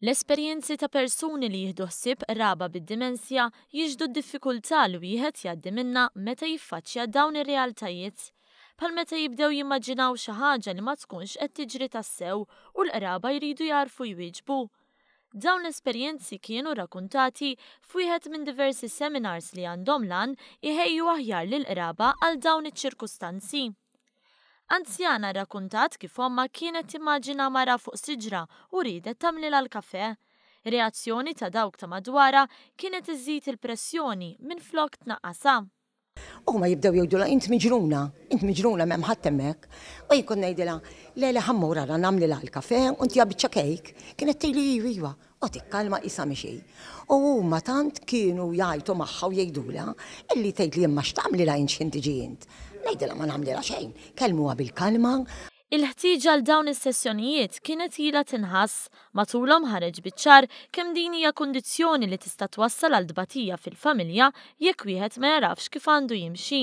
L-esperjenzi ta' persuni li jieħdu ħsieb qraba bid-dimensja jixhdu d-diffikultà li wieħed jgħaddi minnha meta jiffaċċja dawn ir-realtajiet. Bħal meta jibdew jimmaġinaw xi ħaġa li ma tkunx qed tiġri tassew u l-qraba jridu jagħrfu jwieġbu. Dawn l-esperjenzi kienu rrakuntati f'wieħed minn diversi seminars li għandhom l-għan iħejju aħjar lill-qraba għal dawn iċ-ċirkustanzi. Anzjana rrakuntat kif ommha kienet timmaġina mara fuq siġra u riedet tagħmlilha l-kafè. Ir-reazzjoni ta' dawk ta' madwarha kienet iżżid il-pressjoni minflok tnaqqasha. Huma jibdew jgħidulha int miġnuna, int miġnuna m'hemm ħadd hemmhekk. U jien kont ngħidilha, le le ħa mmur ara nagħmlilha l-kafè u ntiha biċċa kejk. Kienet tgħidli iva iva. U tikkalma qisha mhi xejn. U huma tant kienu jgħajtu magħha u jgħidulha illi tgħidli imma x'tagħmlilha int x'ħin tiġi int? Ngħidilha ma nagħmlilha xejn. Kellmuha bil-kalma. Il-ħtieġa għal dawn is-sessjonijiet kienet ilha tinħass. Matulhom ħareġ biċ-ċar kemm din hija kundizzjoni li tista' twassal għal tbatija fil-familja jekk wieħed ma jagħrafx kif għandu jimxi.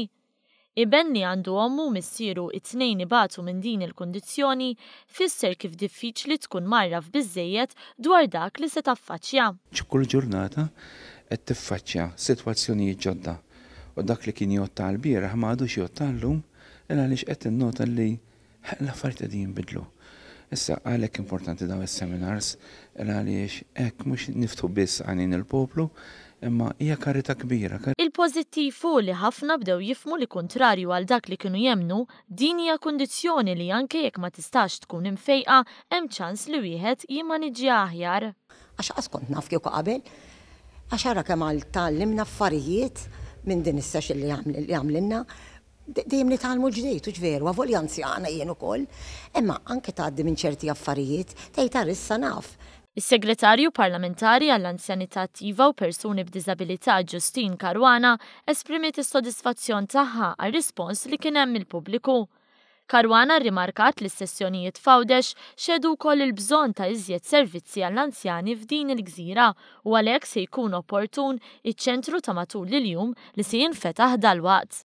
Iben li għandu ommu u missieru it-tnejn ibatu minn din il-kundizzjoni, fisser kif diffiċli tkun mgħarraf biżżejjed dwar dak li se taffaċċja. Kull ġurnata qed tiffaċċja sitwazzjonijiet ġodda u dak li kien jgħodd għall-bieraħ ma għadux jgħodd għal-lum il għaliex qed tinnota li L-affarijiet qegħdin jinbidlu. Issa għalhekk importanti dawn is-seminars għaliex hekk mhux niftħu biss għajnejn il-poplu imma hija karità kbira. Il-pożittiv hu li ħafna bdew jifhmu li kuntrarju għal dak li kienu jemmnu, din hija kundizzjoni li anke jekk ma tistax tkun imfejqa hemm ċans li wieħed jimmaniġġjaha aħjar. Għax qas kont naf kieku qabel. Għax ara kemm tgħallimna affarijiet minn din is-session li għamlilna. Dejjem nitgħallmu l-ġdid, hux veru, avolja anzjana jien ukoll, imma anke tgħaddi minn ċerti affarijiet, tgħid ara issa naf. Is-Segretarju Parlamentari għall-Anzjanità Attiva u Persuni b'Diżabilità Justyne Caruana esprimiet is-sodisfazzjon tagħha għar-rispons li kien hemm mill-pubbliku. Caruana rrimarkat li s-sessjonijiet f'Għawdex xehdu wkoll il-bżonn ta' iżjed servizzi għall-anzjani f'din il-gżira u għalhekk se jkun opportun iċ-ċentru ta' matul il-jum li se jinfetaħ dalwaqt.